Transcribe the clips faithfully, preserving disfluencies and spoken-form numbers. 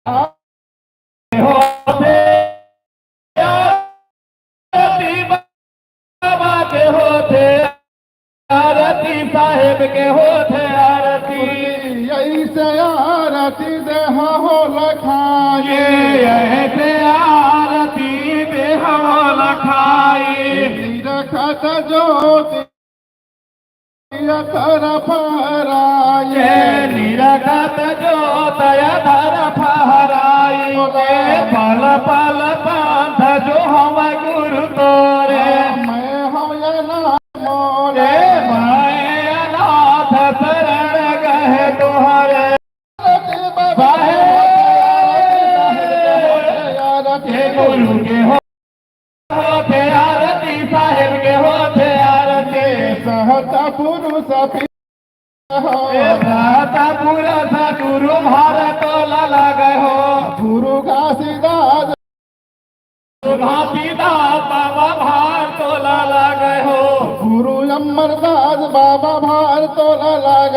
होथे आरती बाबा के होथे, आरती साहेब के होथे आरती। अइसे आरती देह हो लखाए। अइसे आरती देह हो लखाए। निरखत ज्योति अधर फहराए। निरखत ज्योत अधर फहराए। पल पल पंथ जो हवय गुरु तोरे। मैं हवय ना मोरे। मैं अनाथ शरण गहे तोहरे। साहेब, हे गुरु के हो होथे आरती, साहेब के होथे आरती। सहत पुरुष पीरा हो। ए सहत पुरुष गुरु भार तोला लागे हो। गुरु घासीदास। घासीदास बाबा भार तोला लागे हो। गुरु अमरदास बाबा भार तोला लागे।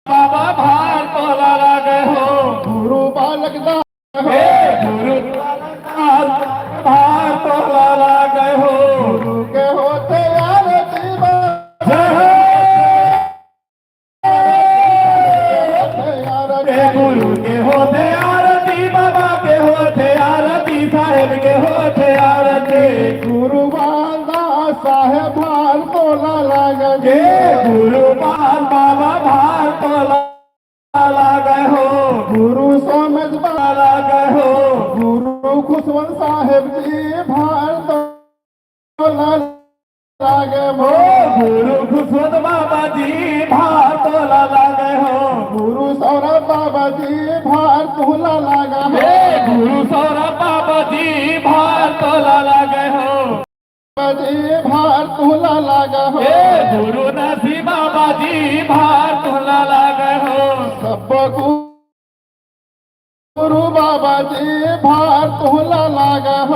बाबा भार तोला लागे हो। गुरु बालक दास। हे गुरु बालक दास, भार तोला लागे हो। गुरु के होथे आरती बाबा। जय हो। हे गुरु के होथे आरती, बाबा के होथे आरती, साहेब के होथे आरती। गुरु बालक दास साहेब भार तोला लागे। हे गुरु बालक बाबा भार तोला लागे हो। गुरु सोमेश बाबा लागे हो। गुरु खुशवंत साहेब जी भार तोला लागे हो। गुरु खुशवंत बाबा जी भार तोला लागे हो। गुरु सौरभ बाबा जी भार तोला लागे हो। हे गुरु सौरभ बाबा जी भार तोला लागे हो। बाबा जी भार तोला लागे हो। हे गुरु नरसिंह बाबा जी भार तोला लागे हो। सब गुरु बाबा जी भार तोला लागे हो।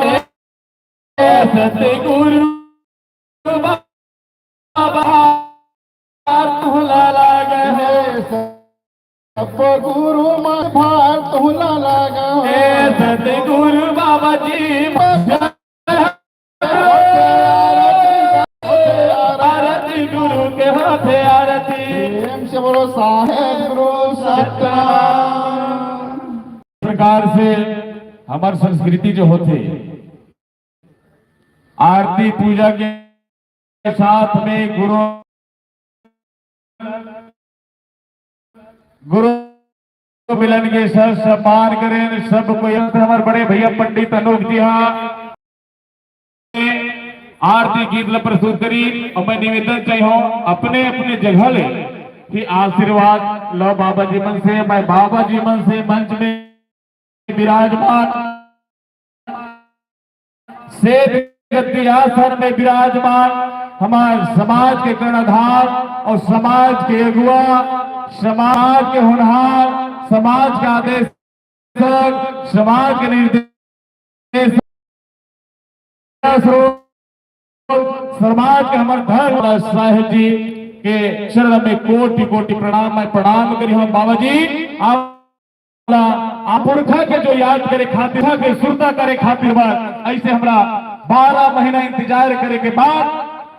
हे सतगुरु बाबा भार तोला लागे हो। सब गुरु मा भार तोला लागे हो। हे सतगुरु बाबा जी आरती गुरु के होथे आरती। प्रेम से बोलो साहेब गुरु सतनाम। प्रकार से हमर संस्कृति जो होथे, आरती पूजा के साथ में गुरु, गुरु मिलन के सर सम्मान करें सब कोई। हमर बड़े भैया पंडित अनूप जी हा आरती गीत ल प्रस्तुत करी। अउ मैं निवेदन चाहिहूं अपने अपने जगह ले कि आशीर्वाद लो बाबा जी मन से। मैं बाबा जी मन से मंच में विराजमान, श्वेत गद्दी आसन में विराजमान हमारे समाज के कर्णधार और समाज के अगुआ, समाज के होनहार, समाज के आदेश, समाज के निर्देश, समाज के हमर धर्म साहेब जी के चरण में कोटि कोटि प्रणाम। मैं प्रणाम करी हूँ बाबा जी, आप, आप पुरखा के जो याद करे खातिर, पुरखा के सुरता करे खातिर बा। ऐसे हमरा बारह महीना इंतजार करे के बाद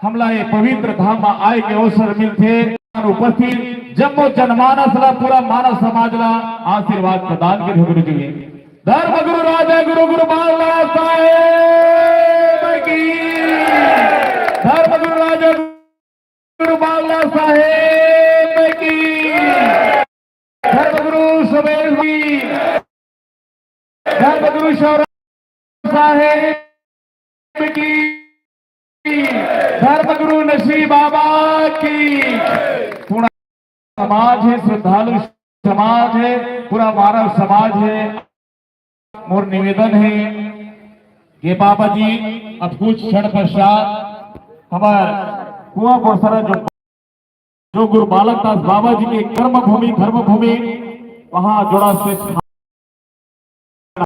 हमला ये पवित्र धाम में आए के अवसर मिलथे। उपस्थित जम्मो जनमानस ला, पूरा मानव समाज ला आशीर्वाद प्रदान करे गुरु जी। धर्म गुरु राजा गुरु गुरु बालदास साहेब की। धर्म गुरु राजा गुरु बालदास साहेब की। धर्म गुरु सुबेश जी। धर्म गुरु सौरभ साहेब की। धर्म गुरु नशी बाबा की। पूरा समाज है, श्रद्धालु समाज है, पूरा मानव समाज है। मोर निवेदन है कि बाबा जी अब कुछ क्षण पश्चात हमार कुआं बोरसरा जो, जो गुरु बालक दास बाबा जी के कर्म भूमि, धर्म भूमि, वहां जोड़ा से